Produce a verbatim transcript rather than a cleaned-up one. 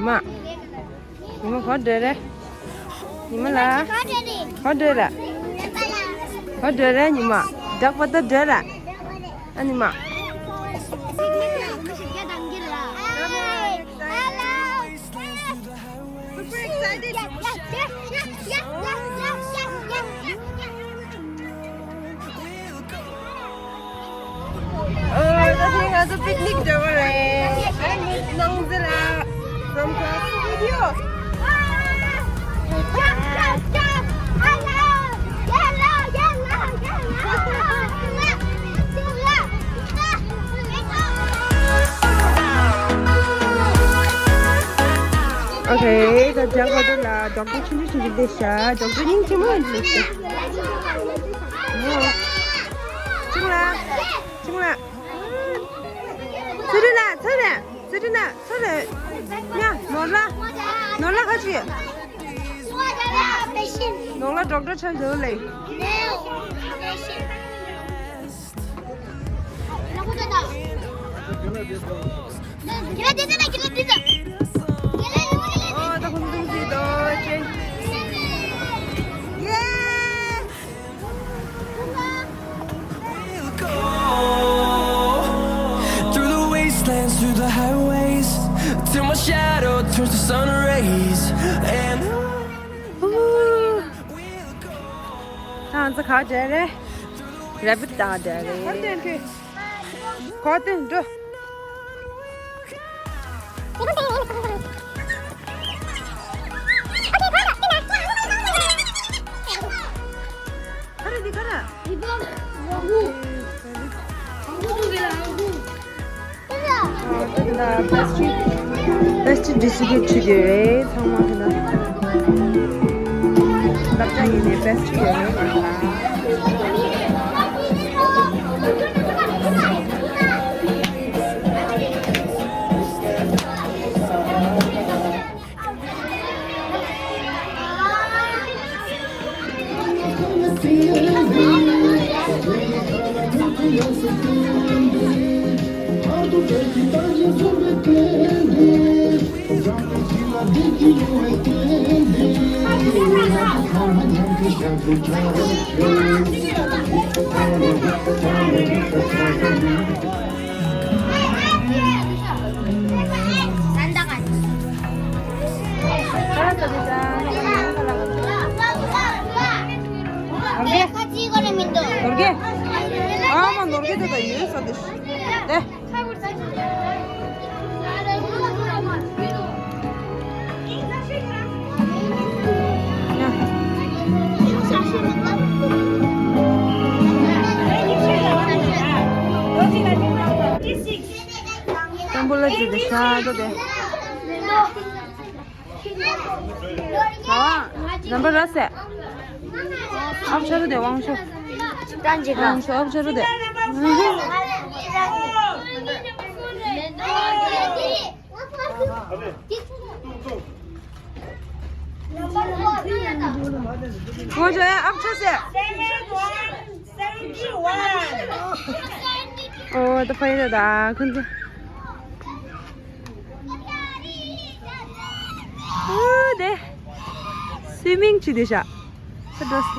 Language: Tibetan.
མ། ཉི་མ་ག་པར་འགྲོ་རེད། ཉི་མ་ལགས། ག་པར་འགྲོ་རེད། ག་པར་འགྲོ་རེད་ཉི་མ། ཌག་པ་ཏ་འགྲོ་རེད། ཨ་ཉི་མ། Super excited. ཨོ། ད་ཐེངས་ང་ཚོ་པིག་ནིག་འགྲོ་གི་རེད། ཨ་ནི་ནང་འཛིན་ལ་ནམ་ཁ་སི་ཊི་ཌི་ཡོ། ཨོ་ཁེ། ད་ལྟ་ང་ཚོ་ལ་ཌོག་ཊར་ཆུང་ཆུང་ཞིག་བསྡད་ཤག་ཌོག་ཊར་སྙིང་རྗེ་མོ་ཡིན་འདུག་ཆུང་ལ། ཆུང་ལ། ཚེ་རིང་ལགས། ཚེ་རིང་། ཚེ་རིང་ལགས། ཚེ་རིང་། ཡ། ནོར་ལྷ། ནོར་ལྷ་ཁ་ཅིག་ནོར་ལྷ་ཌོག་ཊར་ཆགས་འདུག་ལེ། ཨོ། ད་ཁོང་ཚོ་འདུག་སེ་འདུག་ཅེ། ཡེ། We'll go through the wastelands, through the highways, till my shadow turns to sun rays. And on we'll go. ད་ང་ཚོ་ག་པར་འགྲོ་རེད། རེ་བིད་ལྟ་འགྲོ་རེད། ག་པར་འགྲོ། ག་རེ་འདི་ག་རེ། ཨ། ད་ལྟ་པེ་སི་ཊི་རི། པེ་སི་ཊི་རི་ཌི་སི་ཊི་བིའུཊ་བྱེད་ཀྱི་རེད། ཚང་མ་ད་ལྟ་སློབ་གྲྭ་ཡིན་ནའི་པེ་སི་ཊི་རི་ཡོད་རེད་ང་ཚོ་ལ། ནོར་གེ། ཨ་མ་ནོར་གེ་དེ་ད་ཡོད་ས་དེ། ཨེ། ཏམ་བུ་ལ་ཅི་དེ་ཤ་དོ་དེ། ཨ། རྣམ་པ་ར་སེ། ཨབ་ཆ་རུ་དེ་དབང་ཆོ། ཀྲན་ཇི་ཀ། དབང་ཆོ་ཨབ་ཆ་རུ་དེ། དབང་ཆོ་ཡ་ཨབ་ཆ་སེ། ཨོ་ད་ཕ་ཡི་ད་ད་ཁོང་ཚོ། ཨུ་དེ། སུའི་མིང་བྱེད་དེ་ཤག་ད་འགྲོ་སི།